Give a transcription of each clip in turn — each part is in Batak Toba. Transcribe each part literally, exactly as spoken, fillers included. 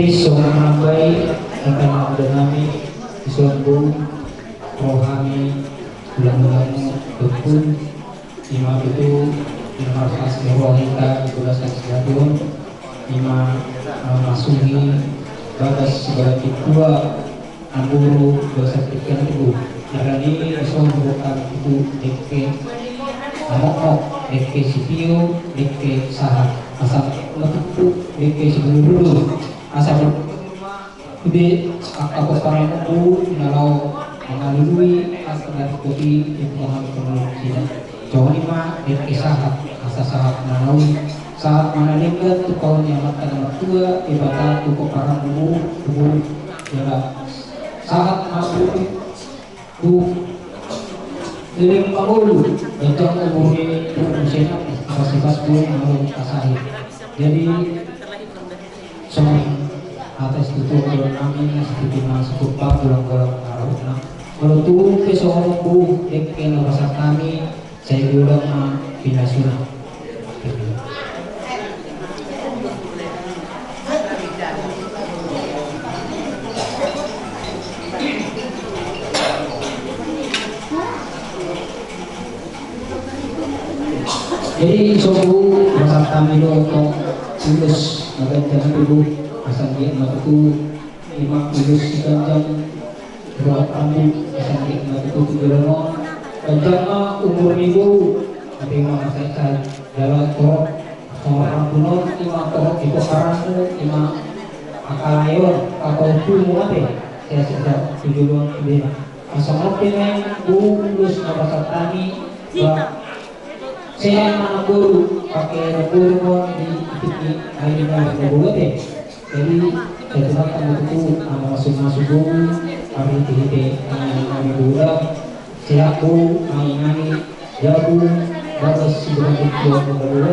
Songon na mambahen hata ni amang nami, dison boru, roha ni tulang-tulangmu, Tulang Pul, ima tutu, ima marhas ni roha hita di bagasan sadari on, ima, eh, masuhi bagas sibagas tua, namboru, bagasan pikiran tubu. Alani i songon boru hami tutu, dengke na mokmok, dengke sitio, dengke sahat, asa matutu, dengke sibulur-bulur. Asa ber-, Sude angka pomparanmu na laho mangalului angka na ringkot i di tonga ni parngoluon nasida. Songon i ma dengke sahat, asa sahat ma na uli, sahat ma na denggan tu kaon ni Amanta na martua Debata tu pomparanmu, umur jala sahat ma tu Tu leleng mangolu, ganjang umur ni tu muse nami, masipas boru molo tasahit. Jadi, songon hata situtu dohonon nami, na situtu ma sungkun panggolang-golang na rohana. Molo tung pe songon on, dengke na pasahat nami, sai godang ma pinasuna. Jadi, songon i, pasahat hami do tong ulos na ganjang tubu, asa anggiat ma tutu ima ulos siganjang. Buat rambu, asa anggiat ma tutu tu joloan on. Ganjang ma umur ni boru, hape ima marsae-sae. Jala torop, torop rambu on, ima torop di pomparanmu, ima angka lae on, angka ompumu ate. Sai sesa tu joloan on sude. Asa on pe naeng ulos na pasahat hami, ba, sehat ma namboru, pake namboru on di titik ni ari na boru ate. Jadi, sai tulang tanda tutu, ama masu-masu boru, marhite-hite, ama nami boru, sehat boru, ama nami, jabu, bagas sibagas tua, boru.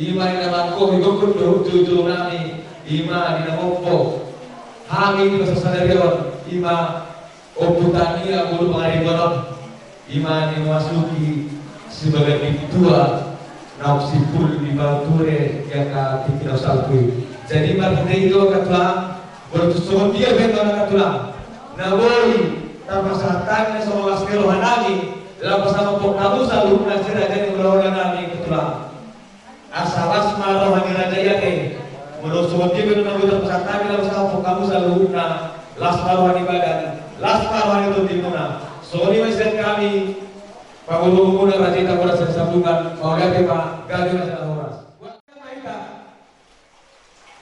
Ima di na mangkohi gokhon dohot jolo-jolo nami, ima di na mompo hami di bagasan sadari on, ima Ompu Tania boru Pangaribuan on, ima na memasuki sibagas tua naung simpul di pature di angka tingki na salpu i. Jadi marhite i do angka tulang, molo tung songon dia pe angka tulang, na boi tapasahat hami songon las ni roha nami, laho pasahathon hamu saluhutna si raja ni hulahula nami angka tulang. Asa las ma roha ni raja i ate. Molo songon dia pe na boi tapasahat hami, laho pasahathon hamu saluhutna, las ma roha ni badan, las ma roha ni tondimuna. Songon i ma sian hami, pangoloonmuna raja i, taboras sian sambungan, mauliate ma, gabe ma sian horas.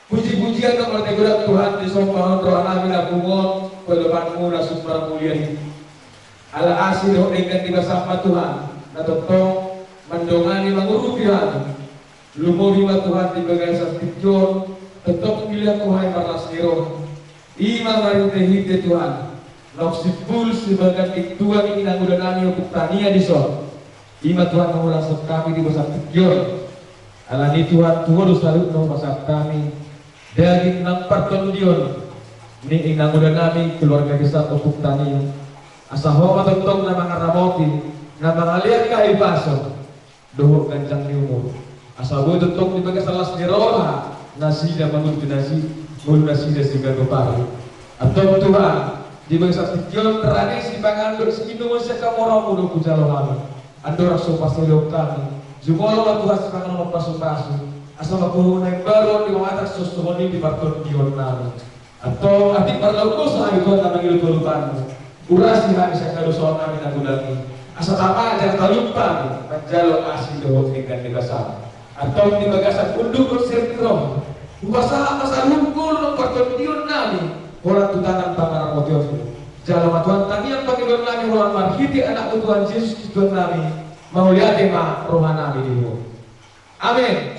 Puji-pujian dohot martonggo Tuhan, disombahon roha nami na pungu on, tu adopanmu na sumber mulia i. Ala asi dohot denggan ni basaM ma Tuhan, na tongtong mandongani, mangurupi hami. Lumobi ma Tuhan di bagasan tingki on, tongtong pilihon Ho hami marlas ni roha. Ima marhite-hite Tuhan, naung simpul sibagas tua ni inanguda nami Ompu Tania dison. Ima Tuhan na hulashon hami di bagasan tingki on. Alani Tuhan, tu Ho do saluhutna hupasahat hami daging nang partondion ni inanguda nami keluarga besar Ompu Tania. Asa Ho ma tongtong na mangaramoti, na mangalean hahipason dohot ganjang ni umur. Asa boi tongtong di bagasan las ni roha nasida mangurupi nasi-, ngolu nasida siganup ari. Antong Tuhan, Di bagasan tingki on, rade sipanganon dohot siinumon sian hamoraonmu do hujalo hami. Andorang so parsahitehon hami, jumolo ma Tuhan sipanganon pasupasu, asa mangkuhon na imbaru on di pamatang susuhon i di partondionnami. Antong atik marlaok dosa hami Tuhan na mangido tu adopanmu, urasi hami sian hadosaon nami na godang i, asa tama jala talup hami manjalo asi dohot denggan ni basamu. Antong di bagasan unduk dohot sirip ni roha, hupasahat ma saluhut ngolu dohot partondionnami holan tu tangan pangaramotionmu. Jalo ma Tuhan tangiang pangidoannami holan marhite Anakmu Tuhan Jesus Kristus Tuhannami, mauliate ma rohanami di Ho. Amen.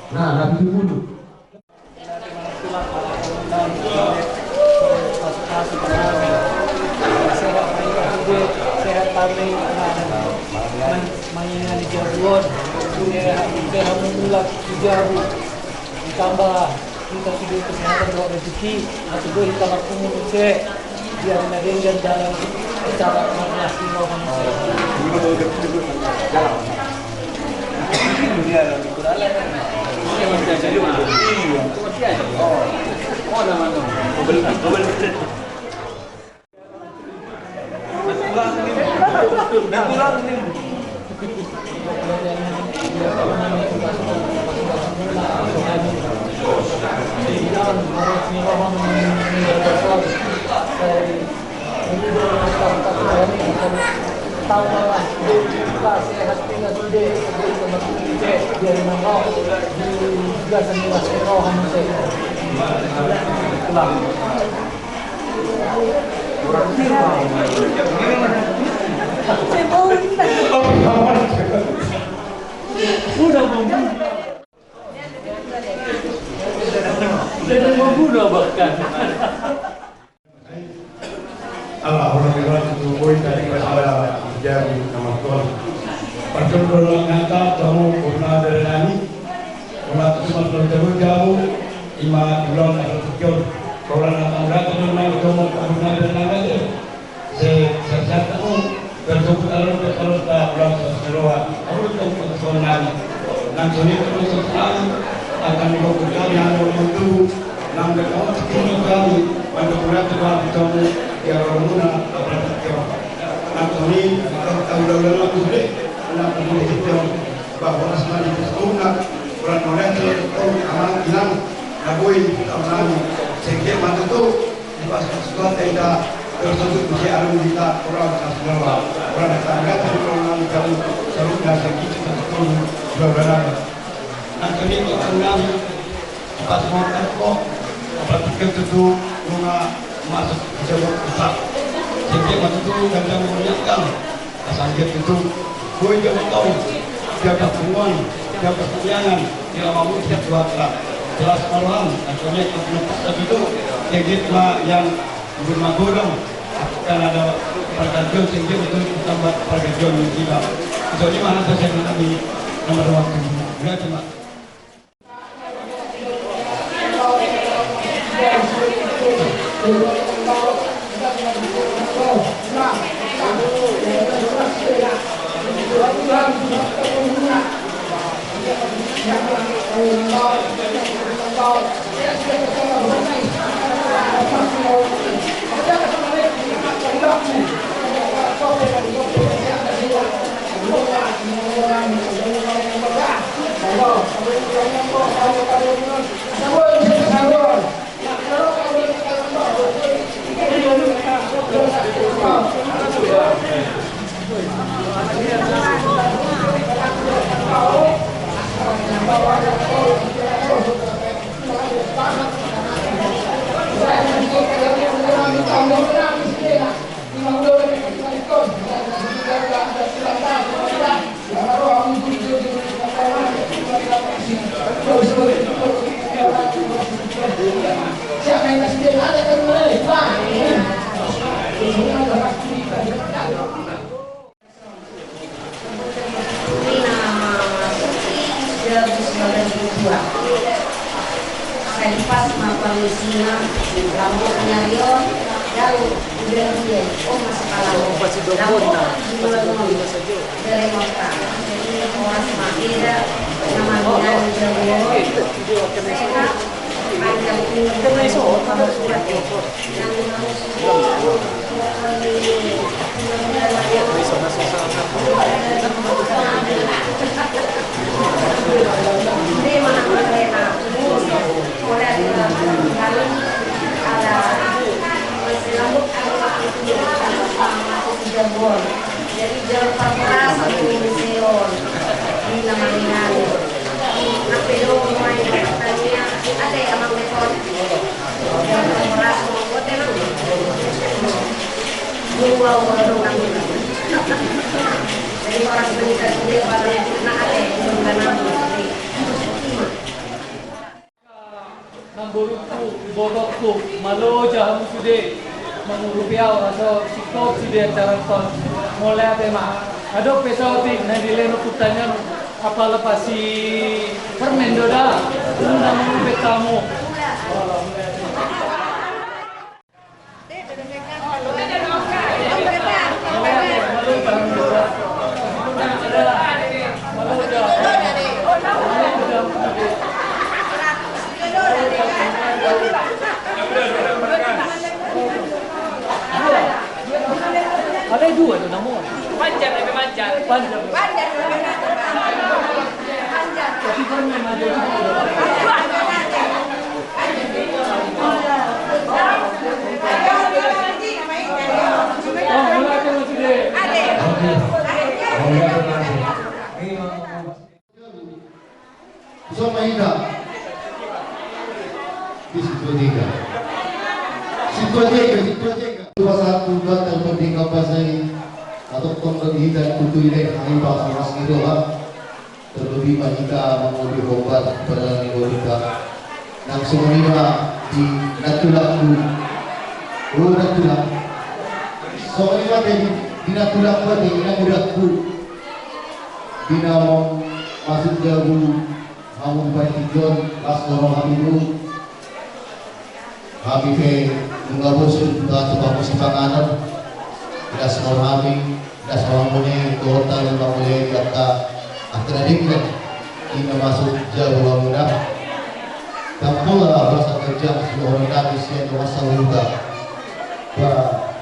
Nah, nah, itu dulu. Sehat kami, main di jagoan, sehat, sehat mulak di jago, ditambah kita sudah kesehatan dohot rezeki, atau gue kita lakukan cek. Biar na denggan dalam acara nasi rohani. Udah mau bunuh. Udah mau bunuh bahkan. Ala orang yang rajin memboi tadi pada jam nama tuan. Pertama nyata tamu pernah dari nami. Pernah cuma terjauh jauh. Ima ulang atau tujuh. Orang akan datang nama tamu pernah dari nami. Se, se, se, se, terjemput alur ke alur ta ulang sasero. Alur ke alur sasero nami. Nang soni ke alur sasero nami. Akan dikau kami anu untuk nang ke alur sasero kami. Bantu kuliah tu kami kamu. Dia orang muna, apa, Antoni, tahu-tahu dalam tu deh, anak pemuda itu, bah, horas ma di pesona, orang Indonesia, orang anak hilang, na boi, tahu nami, sengke mata tu, di pas surat kita, terus untuk bisa alam kita, orang kasih orang datang, orang nami, kamu, seru, dan sengke, kita, orang Antoni, tahu nami, Pas mangkatko, apalagi tutu nunga masuk di jalur pusat. Sengke ma tutu gandang moniakkan. Asal dia tutu, boi dia mengkau. Dia berpunguan, dia berpunyangan. Dia mamuk dia kuatlah. Jelas maruham, dan kami akan menempatkan itu. Dia gitu ma yang belum magodang. Akan ada pergantian sengke itu tambah pergantian yang tidak. Itu ini mana saya nanti nomor waktu. Grazie, Pak. Ina masuki jabu sembilan puluh dua. Sai pas ma pangusina, lambok ni ari on, dang uda dia, oh masuk alam. Lambok di bulan on, dari Mekah. Jadi orang Madura, nama dia jabu on. Sehat, panjang umur, jadi jalur parhorasan di museum di Namangan. Nape do mai pertanyaan ada yang mau repot? Jalur parhorasan buat emang. Dua orang orang. Jadi orang menikah dia pada nak ada yang berkenan. Namborungku, ibotongku, maloja hamu sude mangurupi au, asa singkop sude acara on. Mauliate ma. Adong pe saotik na dilehon hutangan, apala pasi permen do da. Unda mangurupi tamu. Ada dua tu nama. Panjar lebih panjar. Panjar. Panjar lebih panjar. Panjar. Tapi kan memang dia. Songon hita di Situatiga. Situatiga, Situatiga. Dua satu, dua terpenting apa saja. Atau tong bagi hita tutu ini hari bahasa mas gitu lah. Terlebih ma hita mangolu di hombar kepada ni hita. Nang songon i ma di natulangku. O natulang. Songon i ma di, di natulangku ate, di namudangku. Di na masuk jabu hamu di partingkian, las do roha hami. Hami pe nunga bosu tu pamusi panganon. Las do roha hami, las do roha muna, dohot na muna i angka angka na denggan. Di na masuk jabu hamuna. Tampullah basa kerja sudah orang nami sian rumah sahuta. Ba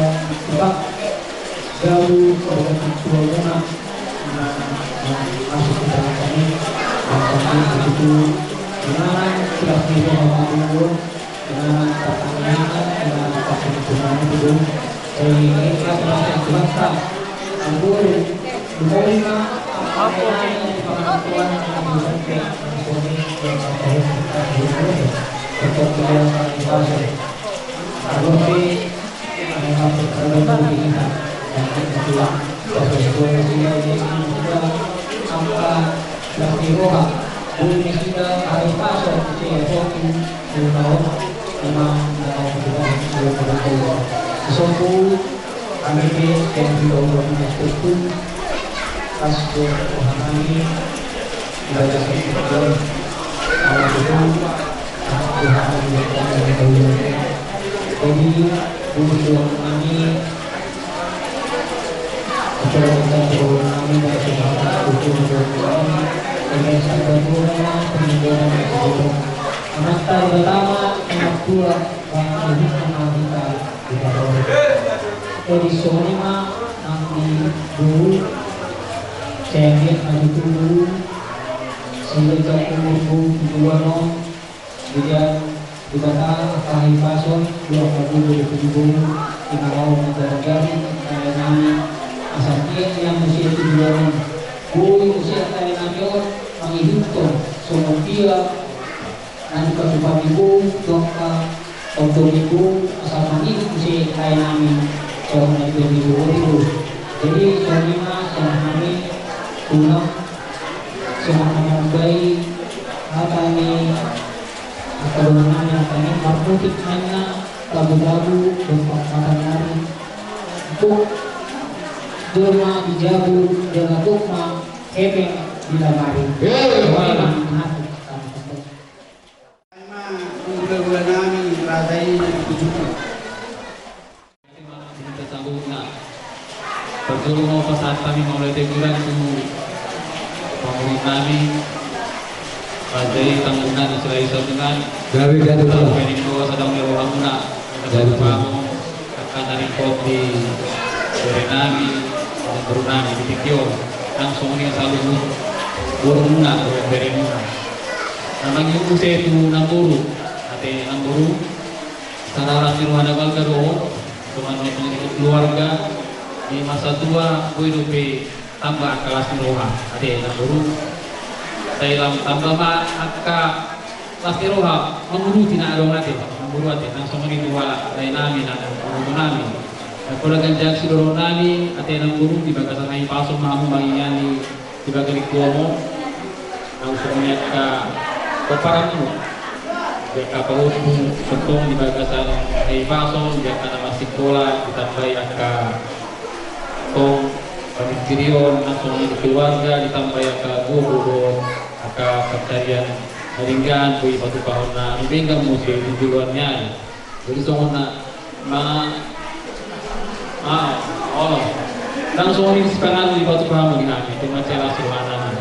Among Tupak, gabu Kabupaten Sibolga, na masuk ke dalam kami, dan kami begitu menanam tulang di rumah Maduro, menanam pertanian, menanam perkebunan itu, dari mereka berhasil Tuhan, Maduro, Lumoli ma angka na di pangakuan na di Bangke, na soni dan angka hukum na di Bangke. Tetap dia kami pasir. Kalau si angka hukum terhadap diri kita, dan kita pulang proses polisi ini juga angka yang di roha. Bumi kita hari pasir, kita hukum, kita memang dalam kita, kita berdoa. Sesuatu, kami di, yang di Allah, kita Pas tu roha nami, ibadah sosial, ala itu, aku hanya menjadi. Jadi, buku suara nami, acara kita turun nami, dan sudah aku turun nami, dan sampai turun nami, peninggalan itu. Amat pertama, amat dua, dan amat kita. Jadi songon i ma nang di boru, sai anggiat ma tutu boru, sai legan umur boru tu joloan on, di dia Debata angka hahipason, di angka boru di boru, di na laho manjarajari angka lae nami, asa anggiat ma muse tu joloan on, boi muse angka lae nami on mangihuthon songon dia na dipatupa ni boru, tu angka tongtong ni boru, asa mangihut muse lae nami, songon na dibege ni boru. Jadi, songon i ma sian hami, tulang, songon na mambahen hata ni angka dongan nami, hata ni marmutik ma inna, tabu-tabu, dompak mata nari. Buk, jolma di jabu, jala buk ma hepeng di lamari. Eh, songon i ma hami. Ima gula-gula nami, raja i na ditujuki. Parjolo ma pasahat hami mauliate tu pamoruon nami, raja i tangan nami, selain satungan. Gabe, gabe, gabe. Paling doa sadang ni rohamuna. Gabe, gabe. Angka na ringkot di bere nami, boru nami di tingki on, nang songon i saluhut borumuna, boru beremuna. Na mangihut muse tu namboru, ate namboru, sada las ni roha na balga do on, songon na mangihut keluarga, di masa tua, boi dope tamba angka las ni roha, ate namboru. Sai lam tamba ma angka las ni roha, mangurupi na adong ate, namboru ate, nang songon i tu halak lae nami, nang boru nami. Nang pola ganjang sidohonon nami, ate namboru, di bagasan hahipason ma hamu mangihuti di bagasan lingkuanmu. Nang songon i angka pomparanmu. Di angka pahompu, tongtong di bagasan hahipason, di angka na masikola, ditambai angka tong, pamingkirion, nang songon i keluarga, ditambai angka gogo dohot angka pancarian na denggan, boi patupahon na denggan muse di joloan ni ari. Jadi songon na, ma, ma, olo. Nang songon i sipanganon dipatupa hamu di hami, tu mansai las roha nami.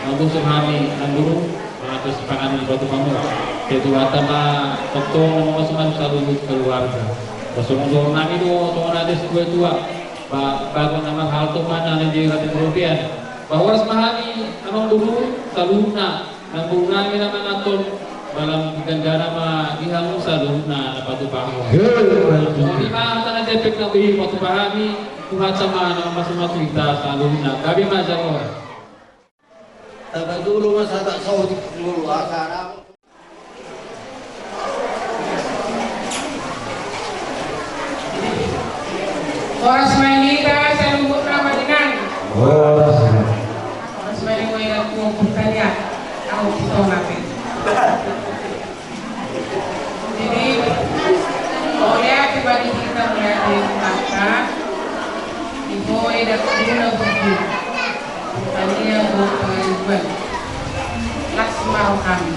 Mangusung hami, namboru, mangatur sipanganon dipatupa hamu. Ketua tama, tongtong, mangusung hami saluhut keluarga. Songon dohonon nami do, songon na ado situa-tua. Ba, bagot na marhalto ma na di raja robean. Ba horas ma hami, amangboru, saluhutna. Nang boru nami na manganhon, ba lam di gandana ma di hamu saluhutna na patupahon. Songon i ma hata na jempek na boi patupa hami, tu hata ma na mamasu-masu hita saluhutna. Gabe ma jalo. Taba dulu ma sada saotik dulu, asa na. Horas ma di hita saluhutna ma di nami. Horas ma. Horas ma di hita, Ompu Tania. Au kita na pe. Jadi, mauliate ma di hita, mauliate ma di hita. Di ho eda kuduna buku. Tania do pangaribuan. Las ma rohami.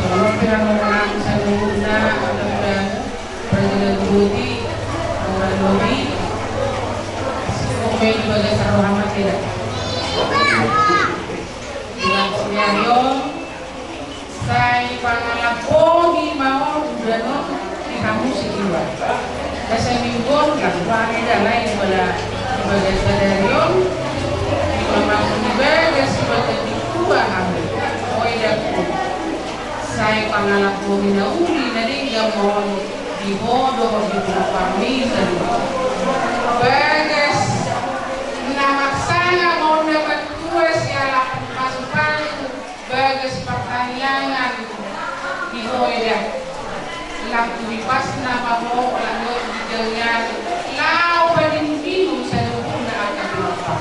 Songon pe na rohami saluhutna, ada-ada perjalanan boti, orang lobi. Songon pe di bagasan roha ma eda. Di las ni ari on, sai pangalap bohi ma on, udan on, di hamu si iwa. Asa minggu on, nang bage da lain pada, pada sadari on, di mamasu di bagas, di bagas di tua hamu. Oi, daku. Sai pangalap bohi na uli, na denggan ma on, di ho dohot di pinompar ni sadari. Bagas, na marsangap ma on dapat tua siala pasu-pasu. Bagas partangiangan di ho eda. Lam tu hipasna ma ho, lam tu hipasna, laho paninum-ninum saluhutna angka pinompar.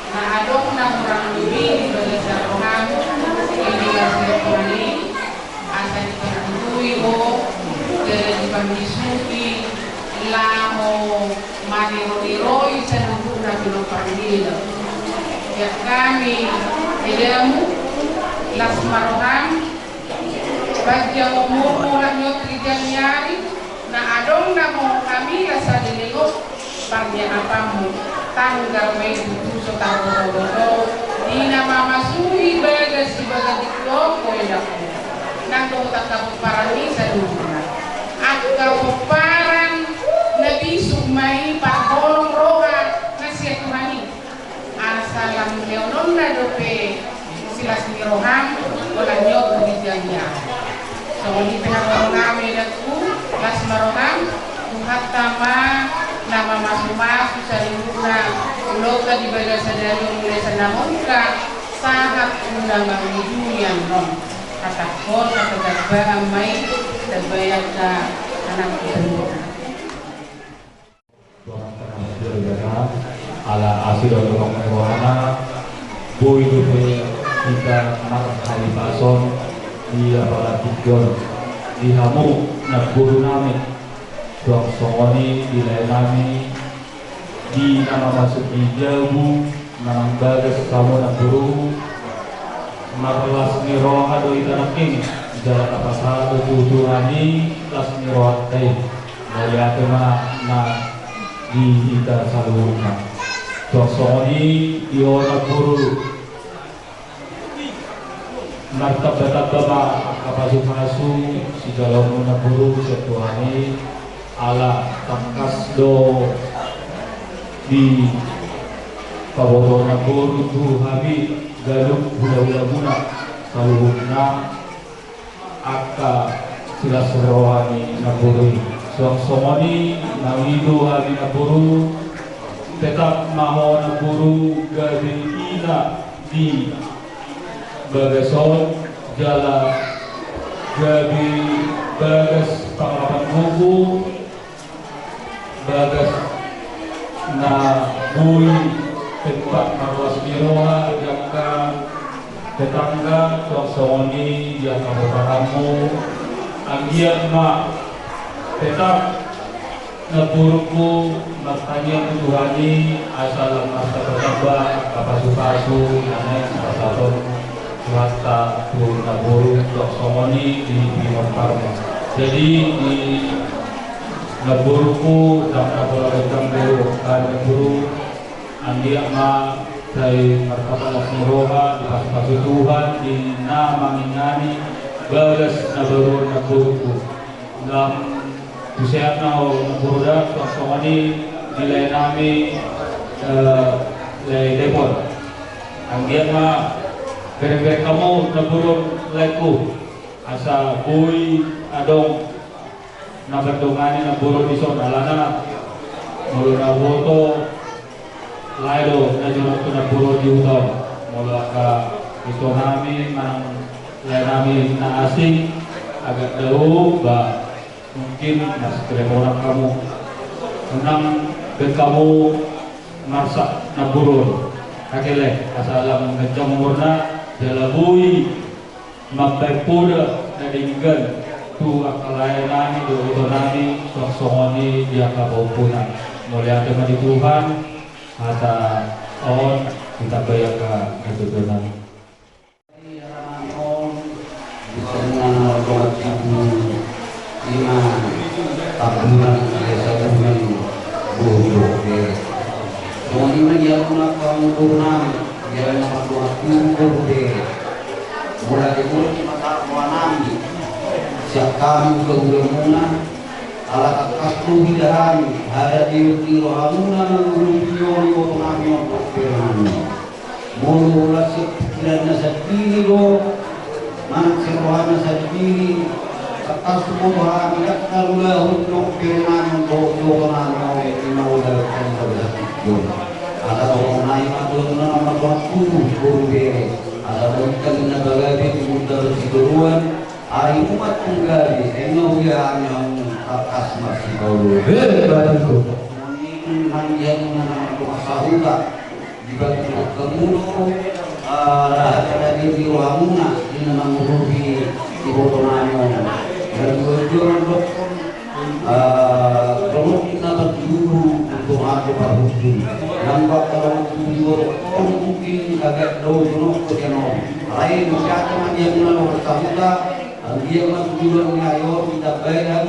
Na adong na hurang lobi di bagasan roham, di bagasan roham i, asa dipargogoi ho, jala diparbisuhi, Laho maniro-niroi saluhutna pinompar ni Debata. Sian hami, edamu, las ma roham, panjang umurmu, lanjut di jamiari, na adong na mohon hami las salelengon parniahapanmu, tanggal ma i tutu so tarboto-boto, di na mamasui bagas di bagas di kelompok edakmu. Nang dohot angka pomparan ni saluhutna. Angka pomparan na bisuk ma i parholong roha na sian Tuhan i. Asa lam leononna dope silas ni roham, holan nyogu di jamiari. Songon i pe hamu nami edakku, las ma roham, Tuhanta ma na mamasu-masu saluhutna, ulaonta di bagasan sadari on mulai sian na mungka, sahat tu na mangujungi annon. Hatahon, hata tamba ma i, tamba i angka anakku saluhutna. Ala asi dohot rohana, boi dope hita marhahipason di apala tingki on, di hamu namboru nami, suang songon i di lae nami, di na mamasuk di jabu, na manggagas hamu namboru, marlas ni roha do hita nangkin, jala tapasahat do tu Tuhan i las ni rohanta i. Mauliate ma na di hita saluhutna. Suang songon i di ho namboru, martamba-tamba ma angka pasu-pasu sijaloonmu namboru sian Tuhan i, ala tangkas do dipaboto namboru tu hami ganup hula-hulamuna saluhutna, angka silas roha ni namboru i. Suang songon i, mangido hami namboru, tetap ma ho namboru gabe ina di bagas on, jala gabe bagas pangalapan gogo, bagas na boi tempat marlas ni roha di angka tetangga, suang songon i di angka pomparanmu. Anggiat ma tetap namborungku martangiang tu Tuhan i asa lam martamba-tamba angka pasu-pasu na naeng dipasahat Tuhanta tu namboru, suang songon i di pinomparmu. Jadi di namborungku, ndang na pola bentang do hami namboru, anggiat ma sai martamba las ni roha, dipasu-pasu Tuhan di na mangingani bagas na baru on namborungku. Ndang tu sehat na ho namboru da, suang songon i di lae nami, eh, lae Depot. Anggiat ma bereng-bereng hamu namboru laengku, asa boi adong na mandongani namboru dison, alana molo na huboto, lae do na jonok tu namboru di huta on. Molo angka ito nami manang lae nami na asing, agak dao ba mungkin masiteleponan hamu. Unang be hamu marsak namboru on. Ake lae, asa lam ganjang umurna, jala boi mambaen poda na denggan tu angka lae nami dohot ito nami, suang songon i di angka pahompuna. Mauliate ma di Tuhan, hata on ditambai angka hatutunan. Di haraman on, di tengah na mardongan tubu, ima tambunan desa Bungan, boru Bere. Songon i ma di aluna pangudurna, di aluna pangudurna boru Bere. Mula di boru di mata rohanami, sian hami hula-hulamuna, ala tangkas do hita hami, hata di rohamuna, mangurung pion di botonami on, boru Bere nami. Molo las sian pikiranna sandiri do, manang sian rohana sandiri, tangkas do boto hami, ndang tarulahon do Bere nami on dohot botonami on, ima ulaon na basa tingki on. Ala tongtong nai ma Tuhan na mardongan tubu, boru Bere. Ala tongtong na bagabe tu munda sitoruan, ari umat pun gabe, ai ma huria hami hamu tangkas marsipaoloan. He, baik tu. Moniku nang dia nang mardongan sahuta. Dibagi mangkamulo, ah, rahat na di rohamuna, di na mangurupi di botonami on. Dan dua-dua mandok, ah, Inna parjuru untuk aku parhukum. Yang bakal untuk diborok mungkin kagak dau jonok ke sianon. Lain siapa yang menang bersahuta. Anggiat ma tujuan ni ayo kita bayar.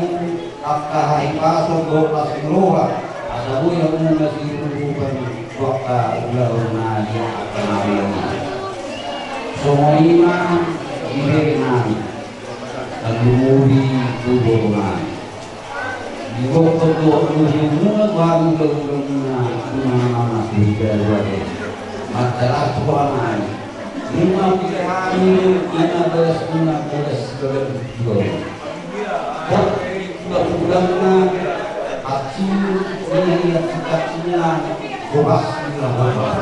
Angka hahipason dohot las ni roha. Asa boi hamu na sirurupan. Wakka ulaon na di angka na. Songon i ma di bere nami. Tarlumobi tu boru nami. Digokhon do luhut muna tu hami ulaon muna. Muna mama sehingga luar. Masalah tua nami. Nunga pide hami, ina bagas muna bagas bagas jual. Buat bulan-bulanna, aci, ini aci-acinya, bobas, ini bobas.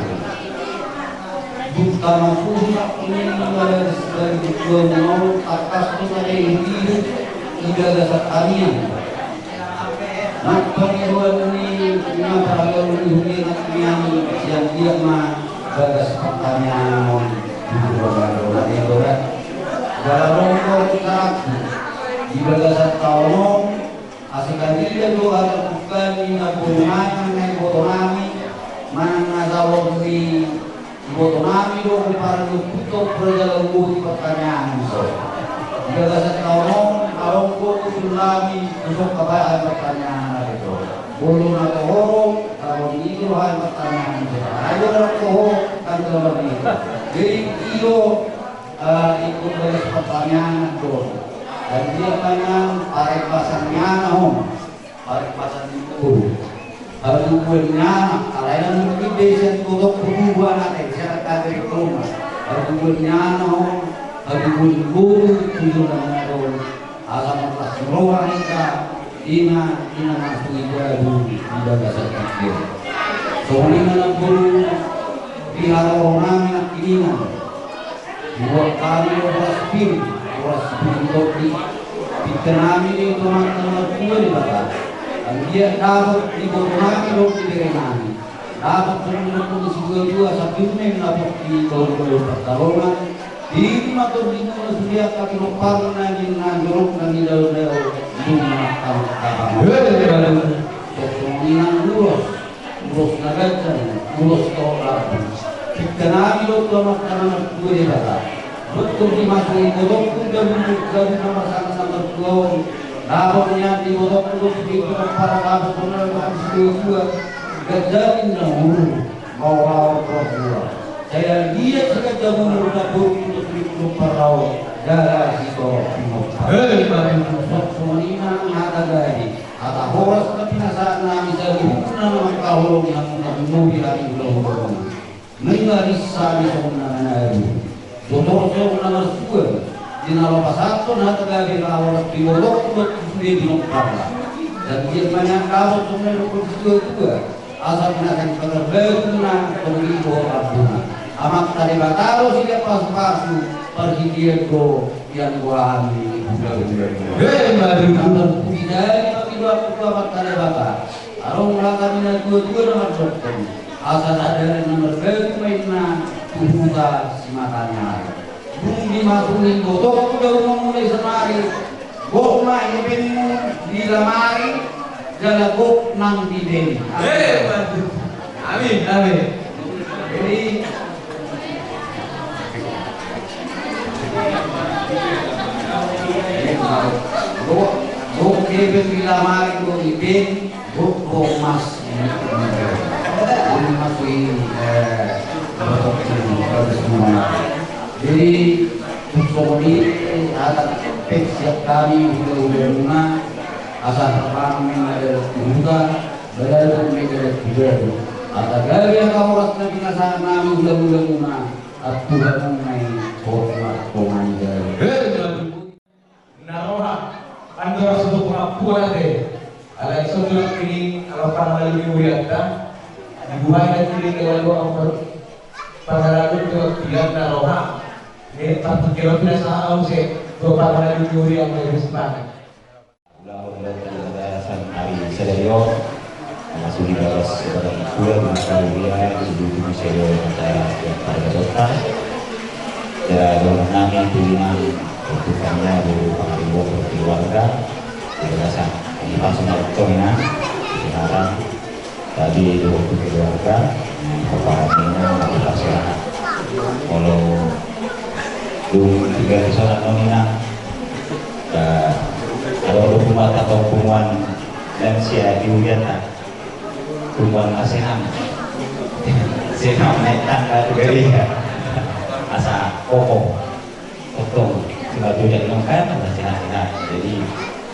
Bukan aku, ini bagas bagas jual, mau atas tu ada yang hidup, tidak ada sekalian. Nang pangidoan ni na parhalado ni hurian sian dia ma bagas partangiangan on. Di roda roda ni roda. Dalam rongkol kita di bagasan taon on. Asa kadia do ala bukan ni na boru nami na iboto nami. Manang na jawab ni Iboto nami do huparan do puto praja lagu di pertanyaan so. Di bagasan taon on, adong do usul nami, usok kabahan pertanyaan na itu. Bolo na toho, kalau di itu hai pertanyaan so. Ayo orang toho, kan kalau di itu. Jadi iyo, eh, ikut bagas pertanyaan do. Dan dia tanya, parepasan ni anak on. Parepasan ni boru. Haduan ni anak, alai na mungkin desa di botok kudu anak, eh, siapa kata di rumah. Haduan ni anak on, haduan ni boru, tujuan ni anak on. Asa marlas ni roha hita, ina, ina masuk ida dulu, ida dasar kecil. Songon i ma na boru, di haroro nami na kiningan. Buat kami horas pir, horas pir topi. Pinta nami di tonga-tonga tua di bata. Anggiat dapot di boto nami dohot di bere nami. Dapot di boto nami dua-dua, sabirna dapot di boto nami pertarungan. Di rumah tu di rumah suliak kaki lopang nami na jorok nami daun-daun. Di rumah kami kapang. Sosok minang ulos. Ulos na ganjang, ulos tohor lambung. Pinta nami do tu Amanta na martua Debata. Betul di masa ni ibotongku, gabe, gabe na masa na martua on. Dapot nian di ibotongku do tu pinta na para dapot na martua. Ganjang na ulu, mau lawan tua. Saya lihat seganjang umur na boru tu pinta na para on. Gara si torop pinta. Hei, baru. Sok songon i ma hata gabe. Hata horas na pinasahat nami saluhutna na mangkaholongi hamu na lumobi hami hulahula. Nunga rinsa hami songon na manalu. Dohot songon na marsuan. Di na lapasathon hata gabe na horas di bolok dohot sude di nompar. Dan dia manyak dapot songon na dohot sude tua. Asa pinasahat pagar baru na tonggi dohot rabbuna. Amanta Debata do silia pasu-pasu parhitean do. Yang gua hami hulahula. Hei, mari. Kabar pujidani ma pido aku tu Amanta Debata. Adong hata ni na tua-tua na mardokhon. Asa sadari na marbaru ma inna tu huta Simataniari. Dung dimasuk ni ibotongku daun mamulai sonari. Gok ma ipenmu di lamari. Jala gok nang di bere. Hei, mari. Amin, amin. Jadi, gok, gok ipen di lamari, gok ipen, gok, gok emas. Ini masuk ini, eh, jadi, songon i, hata pek siap kami, hulahula muna, asa terbangun yang ada di hutan, Balalu mega dan tiga. Hata gabe hata horas na pinasahat nami hulahula muna. Tuhan muna i. Hormat pemanja. Na roha. Andor sudah pengakuan ate. Alai songon i ini kalau pangalalu di urianta. Dibuhai dan kiri kalau doa. Pangalalu tu tiga na roha. Ini tak pikir pinasahat au se. Dua pangalalu di urianta. Ulaon dohot bagasan ari sadari on, na sude bagas sebagai tua di mata huria di tubuh sadari on, mata yang pada dosa. Ya, dohot nami tuingan, untuk kami ya, di pangaribuan keluarga, di bagasan, di pasang waktu ini. Sekarang tadi di waktu keluarga, bapak Amina, bapak sehat. Kalau dulu tinggal di sana, Nonina, ada waktu rumah atau hubungan dan sia di Uganda, hubungan asehan. Sehat, naik tangga juga, iya. Asa kokoh. Tongtong, tinggal tu jadi lengkap, masih sehat-sehat. Jadi,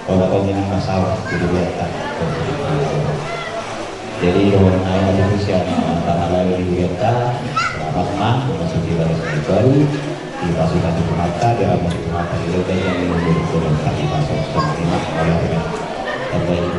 kalau kau memang masalah, jadi biarkan. Jadi, kalau saya ada usia, tanggal lahir di Weta, selamat, Mak, memasuki garis hidup baru, di pasukan di Pemata, di rambut di Pemata, di Loga, yang menunggu di Pemata, di Pasok, sama lima, kalau ada. Terbaik.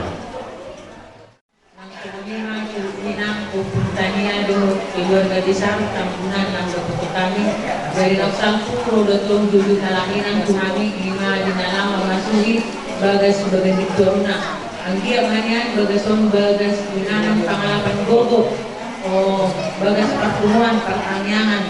Nang songon i ma tu inang, Ompung Tania dohot keluarga besar Tambunan na hupatupa hami. Jadi naung salpu ro do tong jujur na lahiran tu hami, i ma di na laho mamasuhi bagas bagas di toruna. Anggiat ma nian bagas on bagas di na naung pangalapan gogo, o, bagas parpunguan, partangiangan.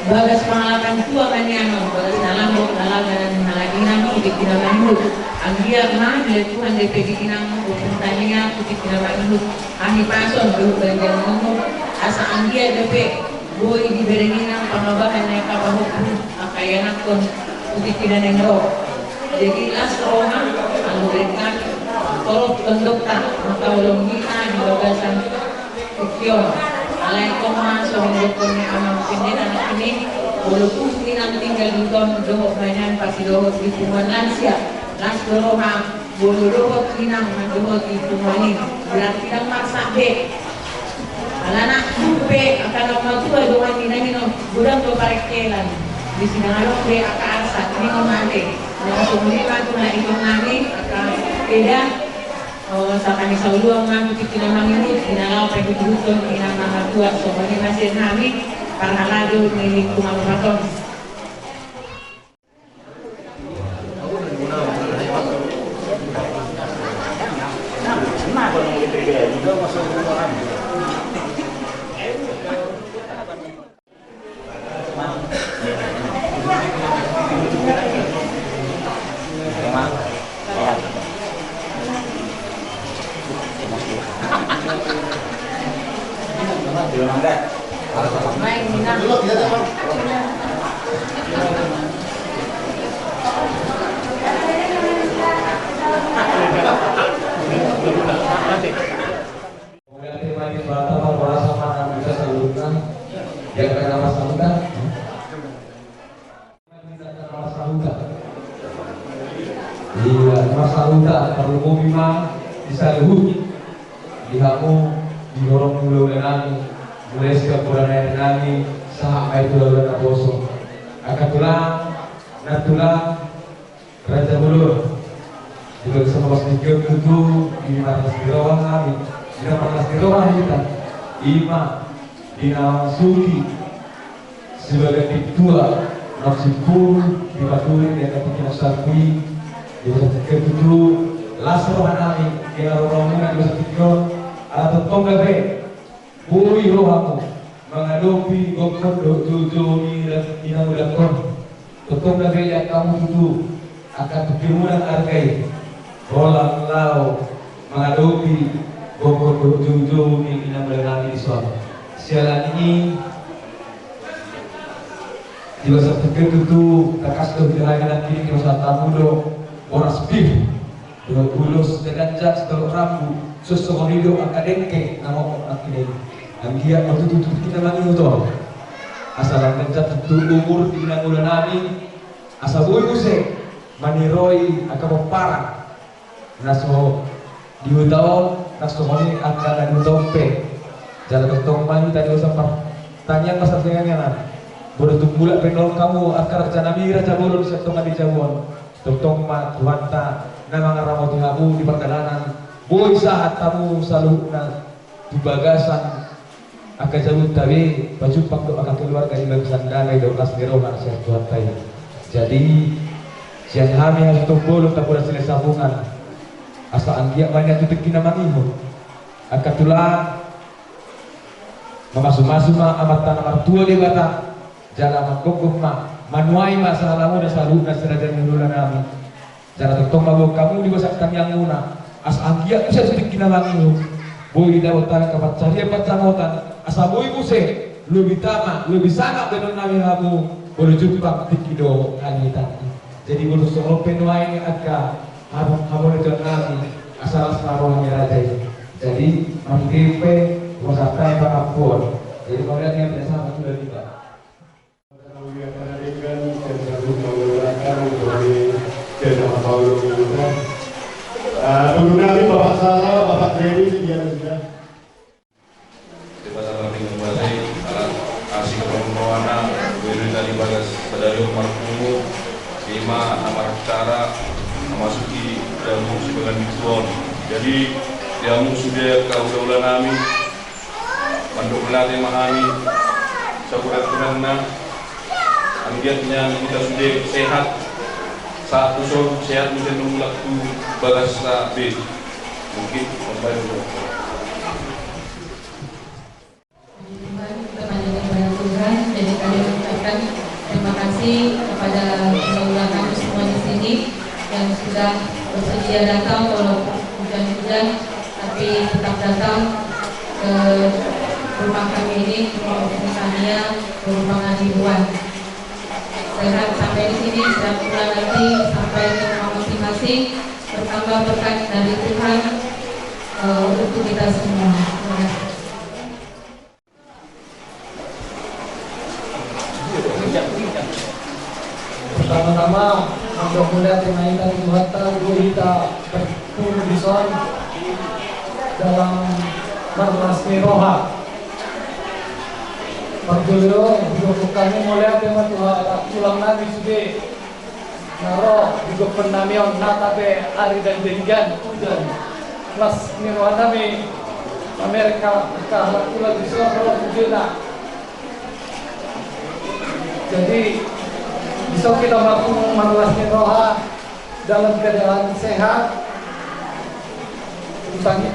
Bagas pangalapan tua ma nian on, bagas na laho, na laho ganan ni halak inang tu tingki na mangihut. Anggiat ma dilehon Tuhan dope di inang, Ompung Tania, tu tingki na mangihut. Hahipason dohot ganjang ni umur, asa anggiat dope boi dibereng inang pangobahan na angka pahompu, angka ianakhon tu tingki na naeng ro. Jadi las roha, anggo bereng hami, torop tondongta, mangkaholongi inang di bagasan tingki on. Alai tong ma songon dohonon ni amang pendeta nangkin i, molo tung inang tinggal di huta on, dohot ma nian pasti dohot di punguan lansia. Las do roha, molo dohot inang mandohoti punguan i, berarti ndang marsak be. Alana tung pe angka na matua dongan ni inang i, godang do parengkelan. Disi ndang adong be angka arsak, ningon ma ate. Nang songon i ma tu na ingon nami angka eda. O, sahali sauluan ma tu tingki na mangihut, di na laho paihutihut inang na martua, songon i ma sian hami parhalado ni lingkungan Batam. Mauliate ma di Debata, marhorasa ma nang di hita saluhutna. Di angka na marsahutan. Di angka na marsahutan. Iya, marsahutan, tarlumobi ma di saluhut. Di hamu, di horong hulahula nami, mulai sian poda ni ari nami, sahat ma i tu hulahula naposo. Angka tulang, nantulang, Raja Bolon, di bagasan na marlas ni roha tutu, di na marlas ni roha hami, di na marlas ni roha hita, i ma di na mamasuhi sibagas tingki tua, na simpul, di paturi, di angka tingki na salpu i, di bagasan tingki tutu, las roha nami, di na roha muna di bagasan tingki on, ala tongtong gabe. Boi rohamu mangadopi gokhon dohot joujou ni inang ulakhon. Tongtong gabe di angka hamu tutu, angka tingkimuna na arga i. Holan laho mangadopi gokhon dohot joujou ni inang ulakhon nami dison. Siala ni i, di bagasan tingki tutu, tangkas do hita nangkin i, di bagasan hamu do boras pir. Dohot ulos na ganjang, sitolop rambu, songon i do angka dengke na mokok nangkin i. Anggiat ma tutu tu tingki na mangihut on. Asa lang ganjang tutu umur di inang ulakhon nami, asa boi muse maniroi angka pomparan na so di huta on, na songon i angka na di huta on pe. Jala tongtong ma hita di bagasan partangiangan, partangiangan. Molo tung mulak pe nang hamu angka raja nami, Raja Bolon, sian tonga ni jabu on. Tongtong ma Tuhanta na mangaramoti hamu di pardalanan, boi sahat hamu saluhutna tu bagasan angka jabunta be, pajumpang dohot angka keluarga di bagasan damai dohot las ni roha sian Tuhanta i. Jadi, sian hami hasuhuton bolon, Tampubolon Silahisabungan, asa anggiat ma nian tu tingki na mangihut. Angka tulang, mamasumasu ma Amanta na martua Debata, jala manggokhon ma, manuai ma sahala muna saluhutna si raja ni hulahula nami. Jala tongtong ma boan hamu di bagasan tangiangmuna. Asa anggiat muse tu tingki na mangihut boi dapotan angka pansarian pansamotan, asa boi muse lobi tama lobi sangap baenon nami hamu molo jumpang tingki dohot halilinta. Jadi molo songon on pe nuaeng angka hamu, hamu na tuan nami, asa las ma roha ni raja i. Jadi mangihut pe, hupasahat hami pangampuon. Jadi mauliate ma, pinasahat ma tu Debata. Ah, guru nami Bapak Sala, Bapak Dedi, sekian sudah. Di pasal penting bahasa, alat asing rohana, beri tadi bagas sadari marpungu, ima amar cara memasuki dalam musim dengan diskon. Jadi, dia musuh dia kau daulah nami, mandok mauliate ma hami, sakurang-kurangna, anggiat nian hita sude sehat, sahat tuson sehat muse nang mulak tu bagasta be. Mungkin sampai dulu. Tuhan, kita panjatkan kepada Tuhan, jadi kami mengucapkan terima kasih kepada saudara kami semua di sini yang sudah bersedia datang walaupun hujan-hujan, tapi tetap datang ke rumah kami ini, rumah Om Tania, rumah Haji Iwan. Sehat sampai di sini, sehat pula nanti sampai ke rumah masing-masing, bertambah berkat dari Tuhan, eh, untuk kita semua. Terima kasih. Pertama-tama, mandok mauliate ma hita tu Tuhanta, boi hita berkumpul dison dalam marlas ni roha. Parjolo, hudok hami mauliate ma tu halak tulang nami sude na ro di gokhon nami on, nata pe ari dan denggan udan. Las ni roha nami mamereng angka halak tulang dison ro sudena. Jadi, dison hita marpungu marlas ni roha dalam keadaan sehat.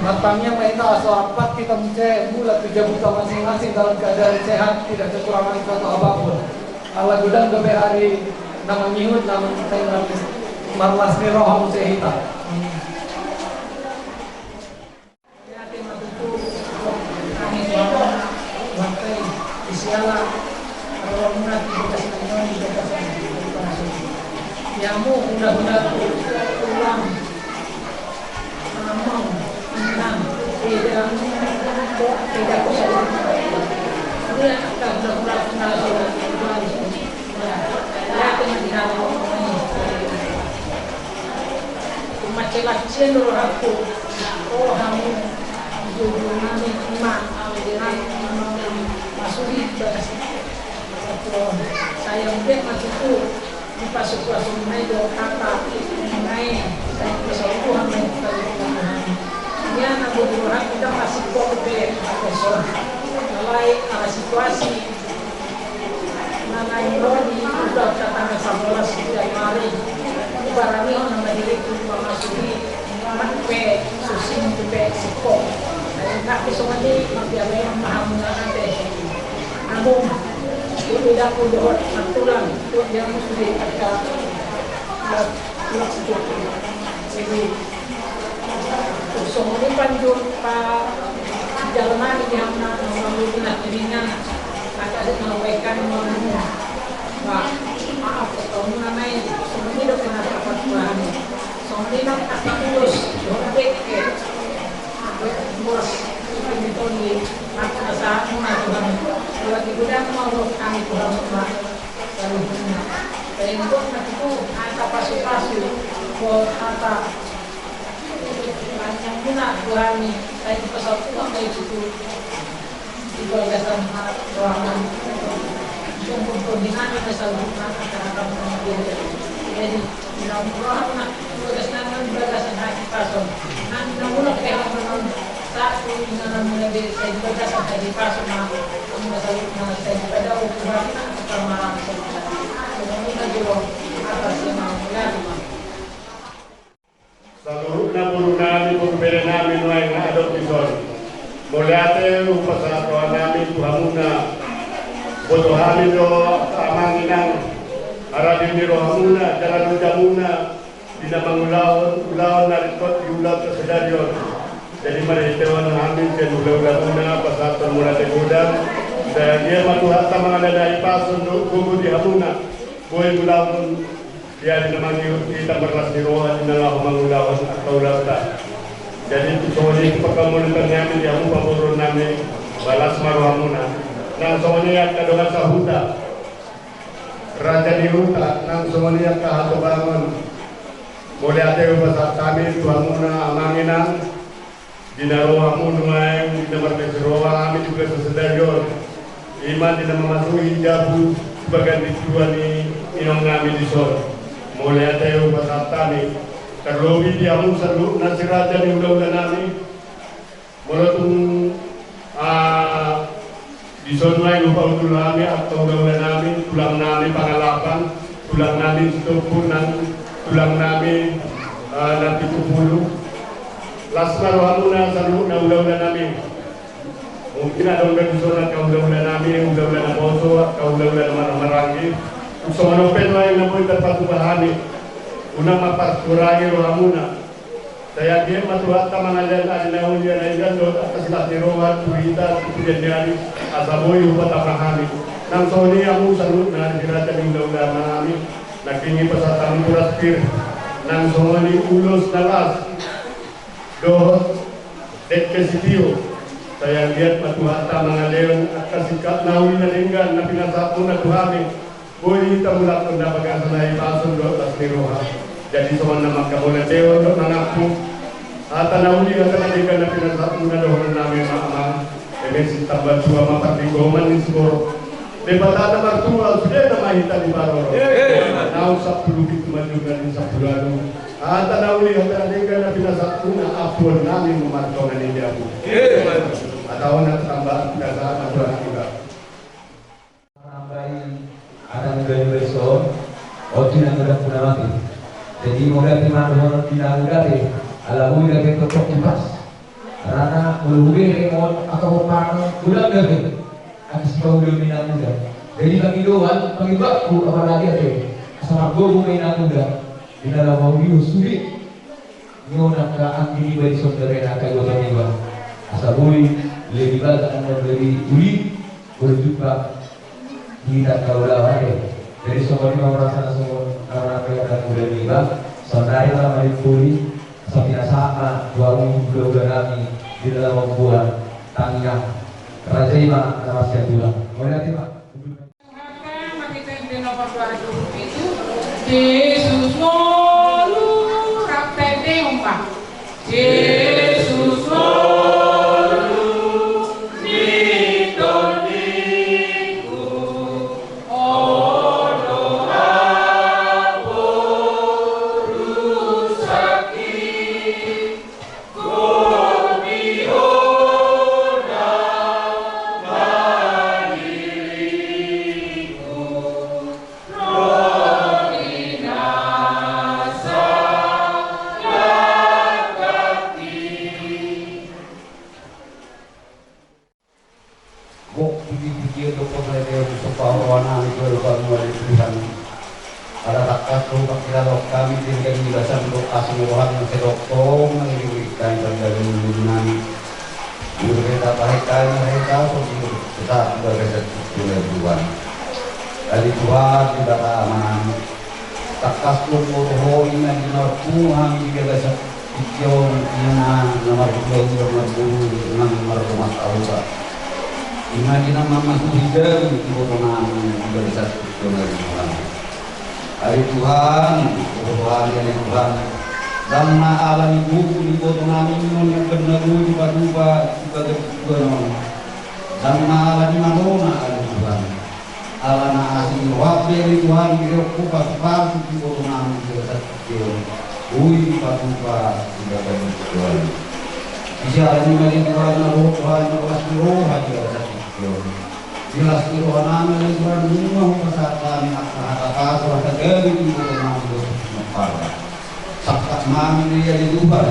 Martangiang ma hita asa ampat hita muse mulak tu jabuta masing-masing dalam keadaan sehat, tidak kekurangan suatu apapun. Ala godang dope ari na mangihut, na mangihut, marlas ni roha muse hita. Mauliate ma tutu, hami tu hamu, marhite siala, rohamuna di bagas nami on, di bagas nami on. Di hamu hulahula, tulang, amang, inang, eda, eda, eda, eda, angka hulahula, hulahula, hulahula. Mauliate ma di hamu. Mansai las sian do rohangku, o hamu, jujur nami, ima, ima, ima, masudi, bagas. Sayang be ma tutu, dipasupasu nai do hata nai, sai pasaluhan nai, sai pasaluhan nai. Ia na boi rohangku, ndang masih kok be, apa so. Alai, ala situasi, na naeng ro di uda tanggal sabolas Januari, hubaranihon nama diriku mamasuki, nang pe susi, nang pe singkop. Nang pe songon i, mambiarehon ma hamu na ate. Hamu, tu idaku dohot nantulang, tu dia musuh di angka, tulak, tulak situtu. Jadi, songon i panjur pa jala nami di hamuna, na mangulina piningan, angka adat na hupaikan ma hamu. Ba, maaf, hamuna nai, songon i do pendapat hami. Songon i nang angka ulos, dohot beke, beke boras, ipinitoni, angka na sahat muna tu hami. Lagi godang ma ulos hami tu hamuna. Saluhutna. Sai nungnga tutu hata pasupasu, dohot hata panjang muna tu hami, sai dipasaut Tuhan ma i tutu di bagasan roha nami. Sungkun tondi nami ma saluhutna, angka hata muna. Jadi, di na roha muna, di bagasan nami, di bagasan hahipason. Nang na muna pe hamu na satu, inganan muna be, sai di bagasan hahipason ma, muna saluhutna, sai dipadao Tuhan ma, angka marang saluhutna. Songon i ma jolo, atas nama Tuhan. Saluhutna boru nami, boru bere nami nuaeng na adong dison. Mauliate hupasahat roha nami tu hamuna. Boto hami do, amang inang, harani ni rohamuna, jala loja muna. Di na mangulahon ulaon na ringkot diulahon sadari on. Jadi marhite on hami sian hulahulamuna pasahathon muna ate godang. Sai anggiat ma Tuhanta mangalehon hahipason dohot gogo di hamuna. Boi mangulahon di ari na mangihut hita marlas ni roha di na laho mangulahon angka ulaonta. Jadi songon i tu pangkamulitan nami di hamu pamoruon nami, las ma rohamuna. Nang songon i angka dongan sahuta, raja ni huta, nang songon i angka hatobangon. Mauliate hupasahat hami tu hamuna amang inang. Di na ro hamu nuaeng, di na marlas ni roha hami di bagasan sadari on. I ma di na mamasuhi jabu tu bagas ni tua ni inong nami dison. Mauliate hupasahat hami. Tarlobi di hamu saluhutna si raja ni hulahula nami. Molo tung, ah, dison nuaeng hupaundul hami angka hulahula nami, tulang nami Pangalapan, tulang nami Sitompul nang tulang nami, ah, Nampitupulu. Las ma rohamuna saluhutna hulahula nami. Mungkin adong do dison angka hulahula nami, hulahula naposo, angka hulahula na marhahamaranggi. Songon on pe nuaeng na boi tarpatupa hami. Unang ma parkurangi rohamuna. Sai anggiat ma Tuhanta mangalehon ari na uli na indahan dohot angka silas ni roha tu hita tu pudian ni ari, asa boi hupatamba hami. Nang songon i hamu saluhutna di raja ni hulahula nami, nangkin i pasahat hamu boras pir. Nang songon i ulos na las dohot dengke sitio. Sai anggiat ma Tuhanta mangalehon angka singkat na uli na denggan na pinasahatmuna tu hami. Boi hita mulak tu na bagasan hahipason dohot las ni roha. Jadi songon na mangkamauliateon dohot mangampu. Hata na uli hata na denggan na pinasahatmuna dohonon nami ma amang. Eme sitamba tua ma parlinggoman ni siborok. Debata na martua sude nama hita diparorot. Naung sampulu pitu ma jumlah ni sampulu ualu. Hata na uli hata na denggan na pinasahatmuna ampuon nami ma martonga ni jabu. Hata on na tamba pinasahat ma Tuhan kita. Manambai anak muda di Bariso, oji na godang puna mati. Jadi mauliate ma dohonon di na muda te, ala boi na getong tong tipas. Rana molo hubereng on angka pomparan godang gabe. Angka sipaulon ni na muda. Jadi pangidoan, pangibakku apalagi ate. Asa margogo ma i na muda. Di na laho maulion sude. Nion angka anggi niba di son gabe na angka iboto niba. Asa boi lebih baga angka lebih uli. Boi jumpa hita angka ulaon ate. Jadi songon i ma hurasa na songon na mangangkat angka muda niba. Saonnari ma malimpuli. Asa pinasahat ma tu hamu hulahula nami di dalam mambuat tangiang. Raja i ma na marsiatulang. Mauliate ma. Tuhanta, marhite Ende nomor dua ratus dua puluh pitu, Jesus ngolu rap tende umma. Jesus ngolu ni tondingku, olo aporu saki. Gok pingpingkir do poso ete on so pahoana ni dua lupa mua di Tuhan. Ala tangkas do pangkilalaon hami di hami di bagasan do asi ni roham na sai dohot tong na di hami di hami di hami. Di hami di hami di hami di hami di hami di bagasan do di Tuhan. Dari Tuhan di bagasan amanami. Tangkas do molo ho inna di marpu hami di bagasan Ijon inna na marhulahula marboru nang marrumah tangga. Inna di na mamasuhi jabu di iboto nami di bagasan ijon na di Tuhan. Ari Tuhan, iboto nami ari Tuhan. Dang na ala ni buku di iboto nami on dang na boi dipatupa di bagasan ijon on. Dang na ala ni matona ari Tuhan. Ala na asi ni roham be ale Tuhan, diberehon Ho pasupasu di iboto nami di bagasan tingki on. Boi dipatupa di bagasan tingki on. Di siala ni i ma ale Tuhan na ro Tuhan na las ni roha di bagasan tingki on. Di las ni roha nami ale Tuhan, nunga hupasahat hami angka hata pasu, hata gabe di iboto nami dohot di parrohahon. Sangkap ma hami ale Tuhan.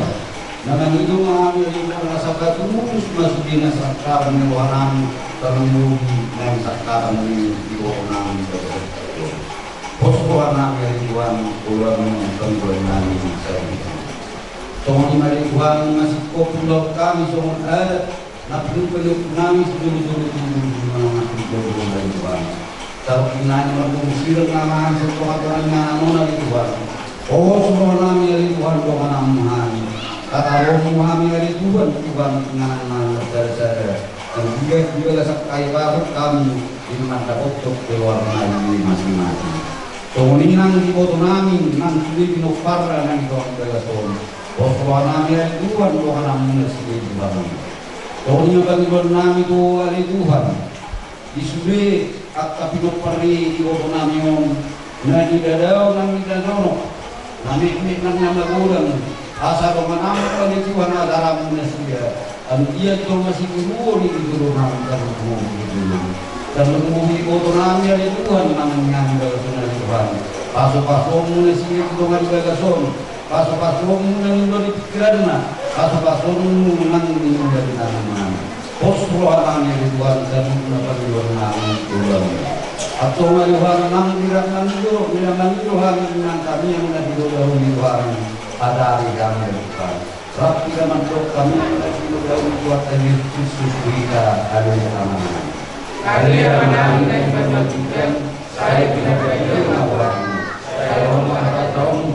Na mangido ma hami ale Tuhan, asa patulus ma sude na sangkapan ni roha nami, tarlumobi na sangkapan ni iboto nami. Pos roha nami ale Tuhan, ulaon panggual nami sari. Songon i ma ale Tuhan, masingkop ulaon nami songon adat na pinungka ni ompu nami sijolo-jolo tubu di manang na pinungka ale Tuhan. Saluhutna i marpungu sirang na mahan sian tonga-tonga ni inganan on ale Tuhan. Pos roha nami ale Tuhan, donganan hami. Tataronmu hami ale Tuhan, Tuhan inganan na marsada-sada. Anggiat di bagasan hahipason hami, di mandapothon keluarga nami masing-masing. Songon i nang di iboto nami, nang sude pinomparna nang di tonga ni bagas on. Pos roha nami ale Tuhan, dongananmuna sude di bangun. Songon i ma pangidoan nami tu ho ale Tuhan. Di sude angka pinompar ni iboto nami on, na nidadaon nang ninanonok, na metmet nang na magodang, asa dongananmu ale Tuhan, asa rambu nasida. Anggiat jolma sitiruon i di jolo nami, tarlumobi di jolo. Tarlumobi iboto nami ale Tuhan, manang inganan bagasan ale Tuhan. Pasu-pasumuna nasida di tonga ni bagas on. Pasu-pasumuna nang di pingkiranna, pasu-pasumuna nang di tanganna. Pos roha nami ale Tuhan, saluhutna pangidoan nami tu Ho. Antong ale Tuhan, nang di rap mangido, di na mangido hami nang hami na didodahon ni Tuhan, hatari hami ale Tuhan. Rap hita mandok hami na didodahon ni Tuhan Jesus Kristus tu hita. Ale Ama nami. Ale Ama nami na di banua tingki an, sai pinarbadia ma goarmu. Sai ro ma hatamu.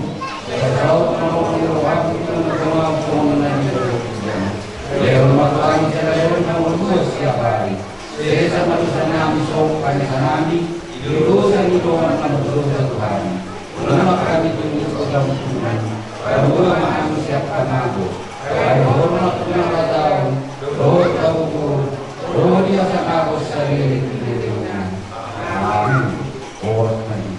Sai saut ma lomo ni roham di tonga-tonga ni banua tingki an. Lehon ma tu hami sadari on hangoluan siapari. Sesa ma dosa nami songon panesanami di dosa ni dongan na mardosa tu hami. Unang ma hami tunduk tu hamundutan. Palua ma hami sian pangago. Ai Ho ma na hataon, dohot hagogoon, dohot di asa na pos sariari di lelengna. Amin. Horas ma di.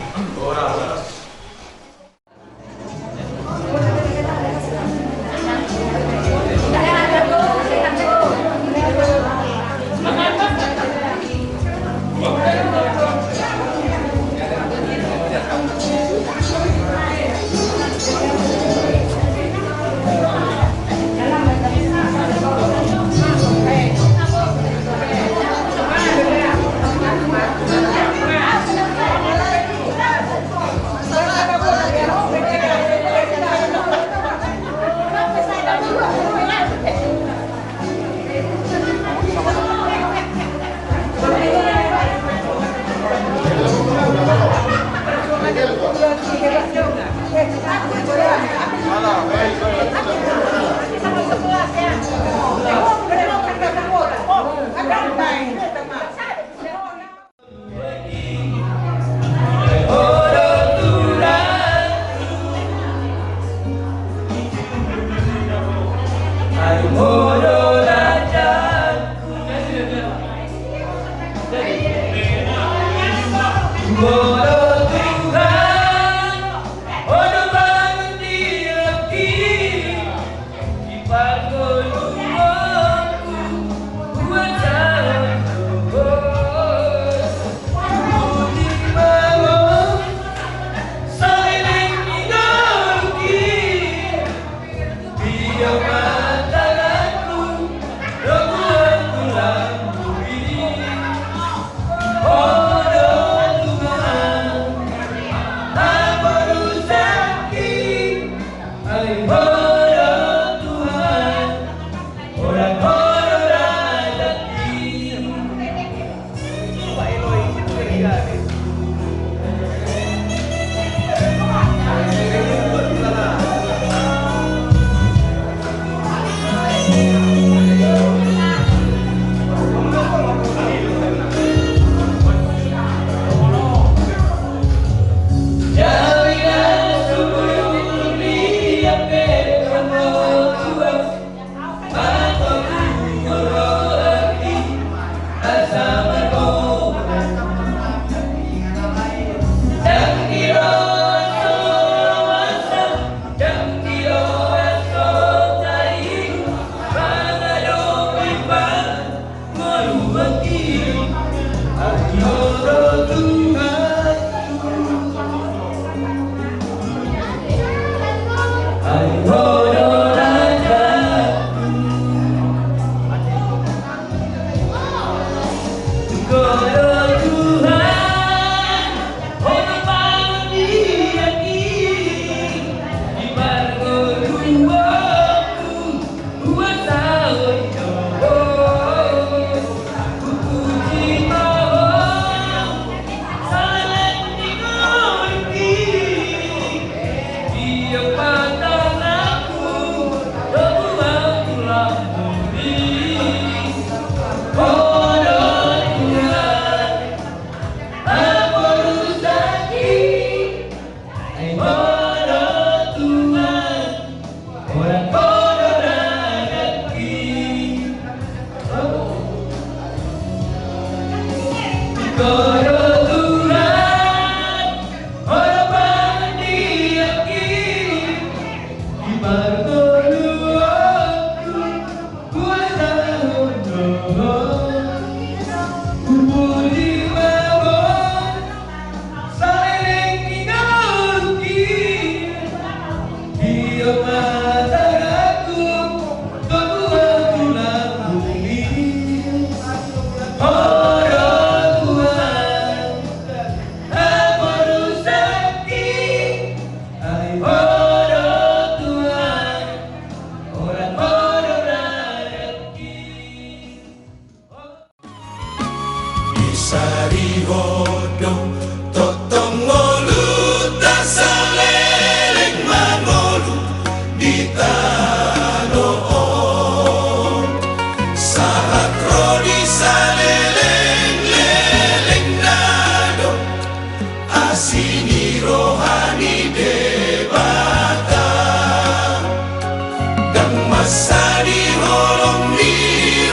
Sadi holong ni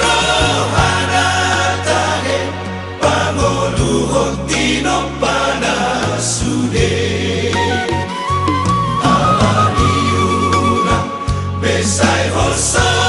rohana tahe, pangoluhon tinompana sude. Ala ni unang pe sai holso